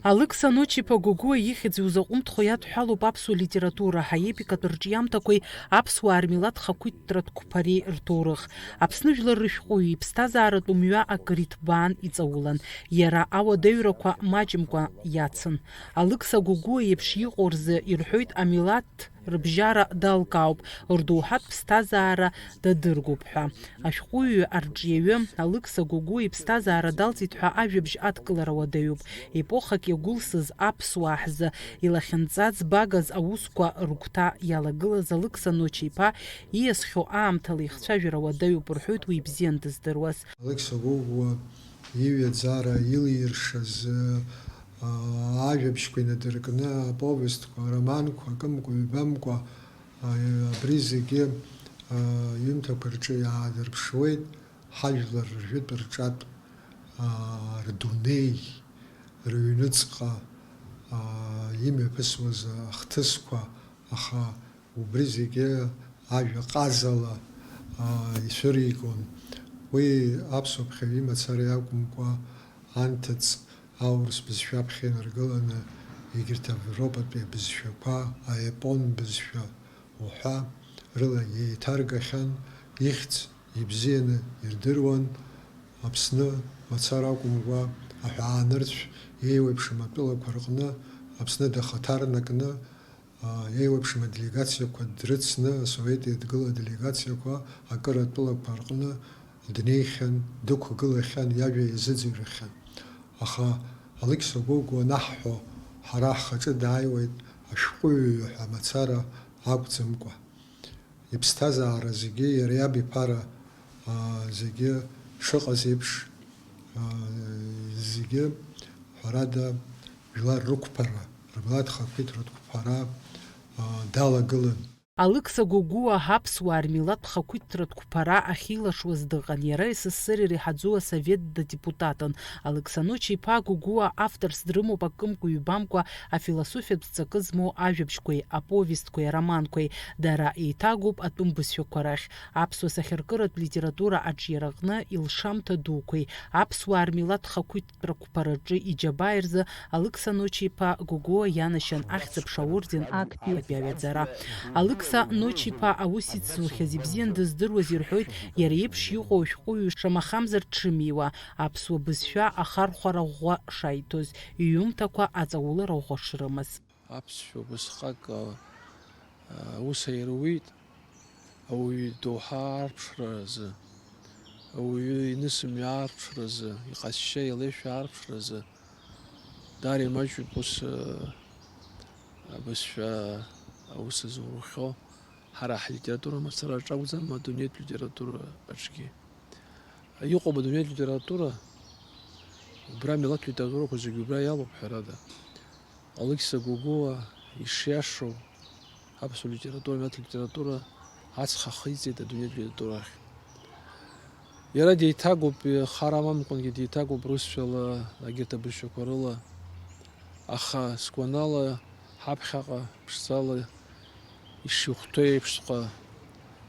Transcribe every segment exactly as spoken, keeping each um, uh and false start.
Алықьса Ночи-иԥа Гогәуа ихьӡ иузаҟәымҭхо иадҳәалоуп аԥсуа литература, аепикатә рҿиамҭақәеи аԥсуаа рмилаҭ хақәиҭтәратә қәԥареи рҭоурых. Аԥсны жәлар рышәҟәыҩҩы иԥсҭазааратә мҩа акыр иҭбаан иҵаулан. Иара ауадаҩрақәа маҷымкәа иацын. Алықьса Гогәуа иеиԥш иҟоу рзы ирҳәоит амилаҭ рыбжьара далкаауп, рдоуҳатә ԥсҭазаара дадыргоуп ҳәа. Ашәҟәыҩҩы арҿиаҩы Алықьса Гогәуа иԥсҭазаара далҵит ҳәа ажәабжь адкылара уадаҩуп. Епохак иагәылсыз аԥсуаа ҳзы илахьынҵа ӡбагаз аусқәа рыгәҭа иалагылаз Алықьса Ночи-иԥа ииасхьоу аамҭала ихцәажәара уадаҩуп рҳәоит уи ибзиан дыздыруаз. Алықьса Гогәуа иҩаӡара, илиршаз, аа, ажәабжьқәа инадыркны, аповестқәа, ароманқәа, акымкәа-ҩбамкәа, аа, абри зегьы, аа, иҩымҭақәа рҿы иаадырԥшуеит ҳажәлар ржәытә рҿатә, аа, рдунеи, рыҩныҵҟа, аа, имҩаԥысуаз ахҭысқәа, аха убри зегьы ажәа ҟазала, аа, ицәыригон. Уи аԥсуа ԥхьаҩ имацара иакәымкәа, анҭыҵ аурыс бызшәа аԥхьа инаргыланы, егьырҭ Европатәи абызшәақәа, аепон бызшәа уҳәа, рыла еиҭаргахьан, ихьӡ ибзианы ирдыруан, Аԥсны мацара акәымкәа, аҳәаанырцә еиуеиԥшым атәылақәа рҟны Аԥсны дахаҭарнакны, аа, еиуеиԥшым аделегациақәа дрыцны, асовет еидгыла аделегациақәа акыр атәылақәа рҟны днеихьан, дықәгылахьан, иажәа иазыӡырҩхьан. Аха Алықьса Гогәуа анаҳҳәо, ҳара ҳхаҿы дааиуеит ашәҟәыҩҩы ҳәа мацара акәӡамкәа. Иԥсҭазаара зегьы иара иаб иԥара, аа, зегьы шыҟаз еиԥш, аа, зегьы, ҳәарада, жәлар рықәԥара, рмилаҭ хақәиҭтәратә қәԥара, аа, далагылан. Алықьса Гогәуа аԥсуаа рмилаҭ хақәиҭтәратә қәԥара ахьилашуаз дыҟан, иара С С С Р иреиҳаӡоу асовет дадепутатын. Алықьса Ночи-иԥа Гогәуа авторс дрымоуп акымкәа-ҩбамкәа афилософиатә ҵакы змоу ажәабжьқәеи, аповестқәеи, ароманқәеи. Дара еиҭагоуп атәым бызшәақәа рахь. Аԥсуа сахьаркыратә литература аҿиараҟны илшамҭа дуқәеи, аԥсуаа рмилаҭ хақәиҭтәратә қәԥараҿы иџьабааи рзы Алықьса Ночи-иԥа Гогәуа ианашьан Ахьӡ-аԥша аорден актәи аҩаӡара. Алықьса Ночи-иԥа аус ицлухьаз ибзиан дыздыруаз ирҳәоит, иара еиԥш иҟоу ашәҟәыҩҩы шамахамзар дшымиуа, аԥсуа бызшәа ахархәара ӷәӷәа шаиҭоз, иҩымҭақәа аҵаулара ӷәӷәа шрымаз. Аԥсшәа убысҟак, а, аус аируит, ауаҩы идоуҳа аарԥшра азы, ауаҩы инысымҩа аарԥшра азы, иҟазшьа, илеишәа аарԥшра азы, даара имаҷуп ус, а, абызшәа аус азурхьоу, ҳара ҳлитература мацара аҿы акәӡам, адунеитә литература аҿгьы. Иҟоуп адунеитә литература, убра амилаҭ литературақәа зегьы убра иалоуп, ҳәарада. Алықьса Гогәуа ишиашоу, аԥсуа литература, амилаҭ литература ацха ахиҵеит адунеитә литература ахь. Иара деиҭагоуп, хар амамкәангьы деиҭагоуп русшәала, егьырҭ абызшәақәа рыла. Аха, сгәанала, ҳаԥхьаҟа ԥшӡала ишихәҭоу еиԥшҵәҟьа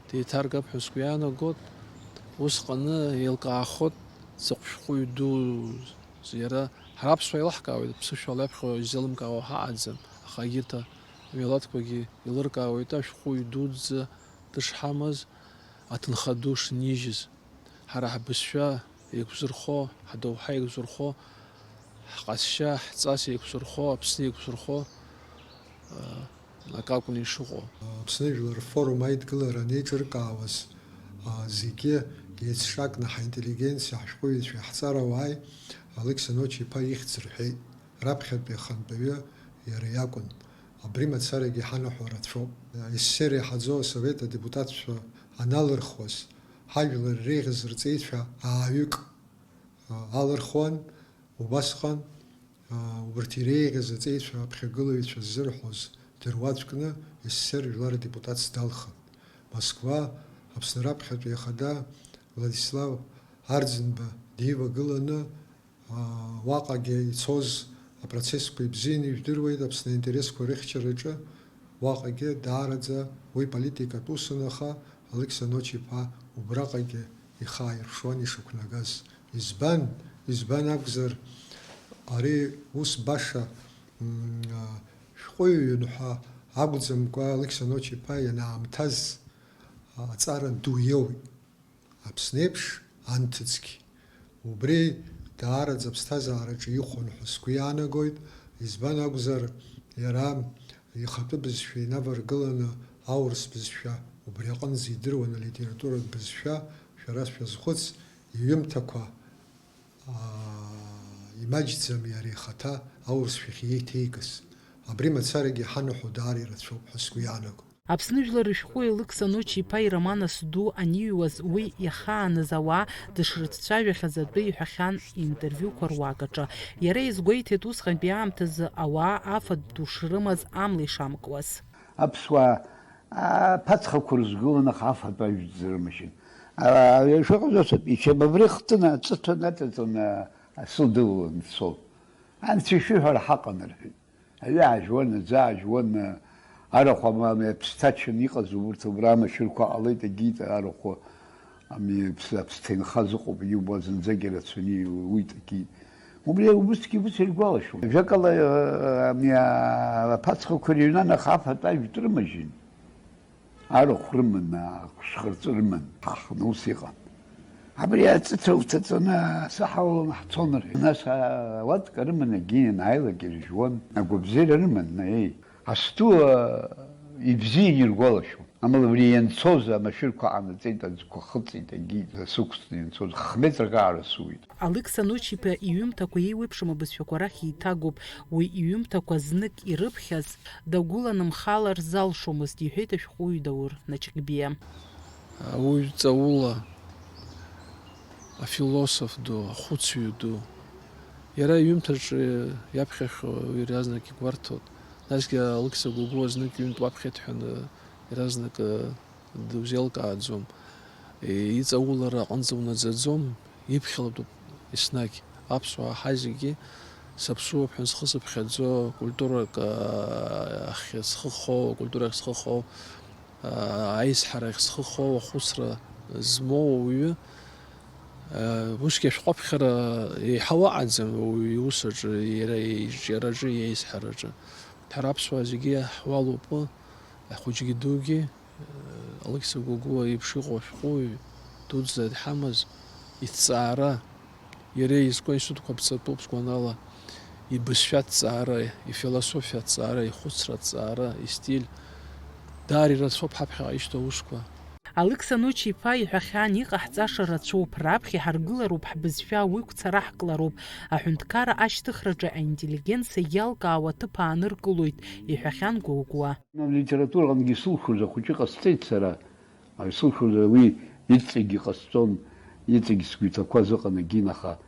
деиҭаргап ҳәа сгәы иаанагоит. Усҟаны еилкаахоит, дзакә шәҟәыҩҩы дуузеи иара. Ҳара аԥсуаа еилаҳкаауеит, аԥсышәала иаԥхьо изеилымкаауа ҳаҟаӡам, аха егьырҭ амилаҭқәагьы еилыркаауеит ашәҟәыҩҩы дуӡӡа дышҳамаз, аҭынха ду шнижьыз. Ҳара ҳбызшәа еиқәзырхо, ҳдоуҳа еиқәзырхо, ҳҟазшьа, ҳҵас еиқәзырхо, Аԥсны еиқәзырхо, а, акакәын ишыҟоу. Аԥсны Жәлар рфорум аидгылара анеиҿыркаауаз, а, зегьы еицҿакны ҳаинтеллигенциа, ҳашәҟәыҩҩцәеи ҳҵарауааи Алықьса Ночи-иԥа ихьӡ рҳәеит. Раԥхьатәи ахантәаҩы иара иакәын. Абри мацарагьы иҳанаҳәо рацәоуп. С С С Р иаҳаӡоу асовет адепутатцәа аналырхуаз, ҳажәлар иреиӷьыз рҵеицәа ааҩык, а, алырхуан, убасҟан, а, убарҭ иреиӷьыз аҵеицәа аԥхьагылаҩцәа ззырҳәоз дыруаӡәкны С С С Р жәлар адепутатс далхын. Москва, Аԥсны раԥхьатәи ахада Владислав Арӡынба дивагыланы, аа, уаҟагьы ицоз апроцессқәа ибзианы ижәдыруеит Аԥсны аинтересқәа рыхьчараҿы, уаҟагьы даараӡа уи политикатә усын, аха Алықьса Ночи-иԥа убраҟагьы ихы ааирԥшуан ишақәнагаз. Избан, избан акәзар, Ари ус баша, м, а, шәҟәыҩҩын ҳәа акәӡамкәа, Алықьса Ночи-иԥа ианаамҭаз, а, аҵара ду иоуит. Аԥсны еиԥш анҭыҵгь. Убри даараӡа аԥсҭазаараҿы ихон ҳәа сгәы иаанагоит, избан акәзар, иара ихатәы бызшәа инаваргыланы аурыс бызшәа убри аҟынӡа идыруан алитературатә бызшәа, шәара шәазхәыц, иҩымҭақәа, аа, имаҷӡам иара ихаҭа аурыс шәахь иеиҭеигаз. Абри мацарагьы ҳанаҳәо даара ирацәоуп ҳәа сгәы иаанагоит. Аԥсны жәлар рышәҟәыҩҩы Алықьса Ночи-иԥа ироман Асду аниҩуаз уи иахааныз ауаа дышрыцәцәажәахьаз атәы иҳәахьан интервиуқәа руак аҿы. Иара иазгәеиҭеит усҟантәи аамҭазы ауаа афатә ду шрымаз амла ишамкуаз. Аԥсуаа аԥацхақәа рызгыланы аха афатә ажәӡ рымашьын. А, шәыҟаҵәҟьоуп, ичабабри хтын, аҵыҭәа наҵаҵаны асылдылалан дцон. Анцәа ишәыҳәара ҳаҟан, рҳәеит. Аҩы аажәуан, аӡы аажәуан, арахә ами, ами, аԥсҭачан иҟаз убырҭ, убра амашәырқәа ҟалеит, егьит арахәы, ами, аԥс-, аԥсҭа инхаз ыҟоуп, иубо зынӡагьы рацәаны иуит, егьит. Убри убысгьы ус иргәалашәон. Ажәакала, ами, а-, аԥацхақәа рыҩнан, аха афатә ажәтә рымажьын. Арахә рыман, ахәшәхырҵәы рыман, ҳаахны ус иҟан. Абри аҵыҭәа уҭаҵаны асаҳа уаланы ҳцон, рҳәеит. Нас ауатка рыман, егьи ианааилак иржәуан, агәабзиара рыман, наеи. Асду, а, ибзиан иргәалашәон. Амала абри ианцоз амашәырқәа ҟанаҵеит, аӡқәа хыҵит, егьи сықәҵны ианцоз, хә-метрак аара сууит. Алықьса Ночи-иԥа иҩымҭақәа еиуеиԥшым абызшәақәа рахь еиҭагоуп. Уи иҩымҭақәа знык ирыԥхьаз дагәыланымхалар залшомызт, иҳәеит ашәҟәыҩҩы Даур Наҷгбиа. Ауаҩ ҵаула, афилософ ду, ахәыцҩы ду. Иара иҩымҭаҿы иаԥхьахьоу иаразнак игәарҭоит. Насгьы Алықьса Гогәуа знык ҩынтә уаԥхьеит ҳәа иаразнак дузеилкааӡом. Иҵаулара аҟынӡа унаӡаӡом, иԥхьалатәуп еснагь. Аԥсуаа ҳазегьы саԥсуоуп ҳәа зхы сыԥхьаӡо, культурак, а, ахь зхы хоу, акультура ахь зхы хоу, а, аизҳара ахь зхы хоу, ахәыцра змоу ауаҩы, а, усгьы ашәҟәаԥхьара еиҳа уаҟаӡам ауаҩы иус аҿы, иара иҿиараҿы, иеизҳараҿы. Ҳара аԥсуаа зегьы ҳуалуп, ахәыҷгьы дугьы. Алықьса Гогәуа иеиԥш иҟоу ашәҟәыҩҩы дуӡӡа дҳамаз, иҭҵаара, иара изку аинститутқәа ԥҵатәуп сгәанала, ибызшәа аҭҵаара, ифилософиа аҭҵаара, ихәыцра аҭҵаара, истиль, даара ирацәоуп ҳаԥхьаҟа ишьҭоу аусқәа. Алықьса Ночи-иԥа иҳәахьан, иҟаҳҵаша рацәоуп, раԥхьа иҳаргылароуп ҳбызшәа, уи қәцара ҳклароуп, аҳәынҭқарра ашьҭыхраҿы аинтеллигенциа иалкаау аҭыԥ ааныркылоит, иҳәахьан Гогәуа. Литератураҟангьы исылшоз ахәыҷы ҟасҵеит сара. Исылшоз уи иҵегь иҟасҵон, иҵегь сгәы иҭақәаз ыҟан егьин, аха,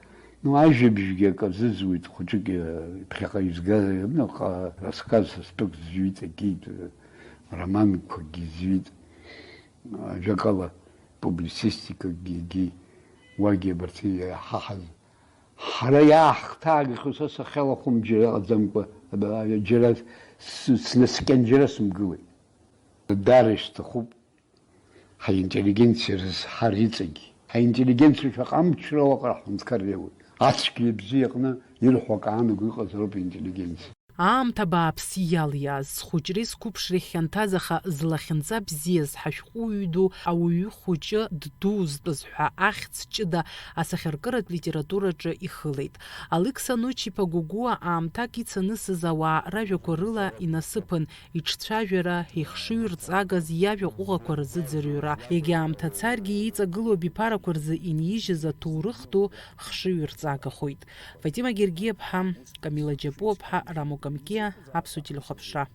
ну, ажәабжьгьы акы азызуит, хәыҷык, э, ԥхьаҟа изга-, ну, ҟа-, рассказ стәык зҩит егьит, э, романқәагьы зҩит, ажәакала, публицистикагьы егьи, уагьы абарҭ иаҳаҳаз. Ҳара иаахҭаагахьоу са сахьалахәым џьара ыҟаӡамкәа, џьара с-, снаскьан џьара сымгылеит. Даара исҭахуп ҳаинтеллигенциа рызҳар иҵегь. Ҳаинтеллигенциа шәаҟа амчра уаҟа ҳҳәынҭқарра иоуеит. Ацәгьеи абзиеи аҟны ирҳәо акы аанаго иҟазароуп аинтеллигенциа. Аамҭа бааԥс иалиааз, схәыҷреи сқәыԥшреи хьанҭаз, аха злахьынҵа бзиаз ҳашәҟәыҩҩы ду ауаҩы хәыҷы ддуузтәыз ҳәа ахьӡ ҷыда асахьаркыратә литератураҿы ихылеит. Алықьса Ночи-иԥа Гогәуа аамҭак ицанысыз ауаа ражәақәа рыла инасыԥын, иҿцәажәара, ихшыҩрҵагаз иажәа ҟәыӷақәа рзыӡырҩра. Егьа аамҭа царгьы иҵагылоу абиԥарақәа рзы инижьыз аҭоурых ду хшыҩрҵагахоит. Фатима Гергиаԥҳа, Камила Џьапуаԥҳа, Рамо Камкиа, Аԥсуа телехәаԥшра.